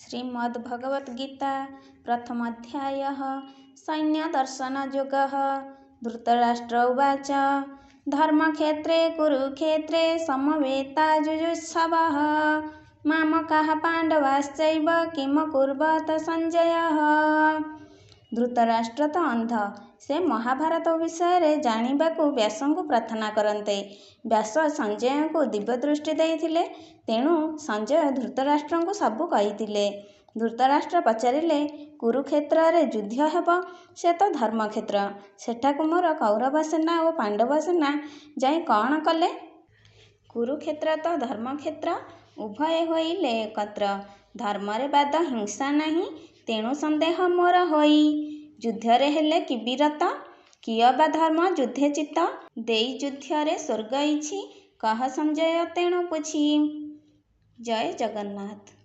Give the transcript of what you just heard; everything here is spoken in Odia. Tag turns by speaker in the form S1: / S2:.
S1: ଶ୍ରୀମଦ୍ଭଗବଦ୍ଗୀତା ପ୍ରଥମୋऽଧ୍ୟାୟः ସୈନ୍ୟଦର୍ଶନଯୋଗः। ଧୃତରାଷ୍ଟ୍ର ଉବାଚ, ଧର୍ମକ୍ଷେତ୍ରେ କୁରୁକ୍ଷେତ୍ରେ ସମବେତା ଯୁଯୁତ୍ସବଃ, ମାମକାଃ ପାଣ୍ଡବାଶ୍ଚୈବ କିମକୁର୍ବତ ସଞ୍ଜୟଃ। ଧୃତରାଷ୍ଟ୍ର ତ ଅନ୍ଧ। ସେ ମହାଭାରତ ବିଷୟରେ ଜାଣିବାକୁ ବ୍ୟାସଙ୍କୁ ପ୍ରାର୍ଥନା କରନ୍ତେ, ବ୍ୟାସ ସଞ୍ଜୟଙ୍କୁ ଦିବ୍ୟଦୃଷ୍ଟି ଦେଇଥିଲେ। ତେଣୁ ସଞ୍ଜୟ ଧୃତରାଷ୍ଟ୍ରଙ୍କୁ ସବୁ କହିଥିଲେ। ଧୃତରାଷ୍ଟ୍ର ପଚାରିଲେ, କୁରୁକ୍ଷେତ୍ରରେ ଯୁଦ୍ଧ ହେବ, ସେ ତ ଧର୍ମକ୍ଷେତ୍ର। ସେଠାକୁ ମୋର କୌରବ ସେନା ଓ ପାଣ୍ଡବ ସେନା ଯାଇ କ'ଣ କଲେ? କୁରୁକ୍ଷେତ୍ର ତ ଧର୍ମକ୍ଷେତ୍ର, ଉଭୟେ ହୋଇଲେ ଏକତ୍ର। ଧର୍ମରେ ବାଦ ହିଂସା ନାହିଁ, ତେଣୁ ସନ୍ଦେହ ମୋର ହୋଇ। ଯୁଦ୍ଧରେ ହେଲେ କି ବିରତ? କି ଅବା ଧର୍ମ ଯୁଦ୍ଧେ ଚିତ୍ତ ଦେଇ ଯୁଦ୍ଧରେ ସ୍ୱର୍ଗ ଇଛି, କହ ସଞ୍ଜୟ ତେଣୁ ପୁଛି। ଜୟ ଜଗନ୍ନାଥ।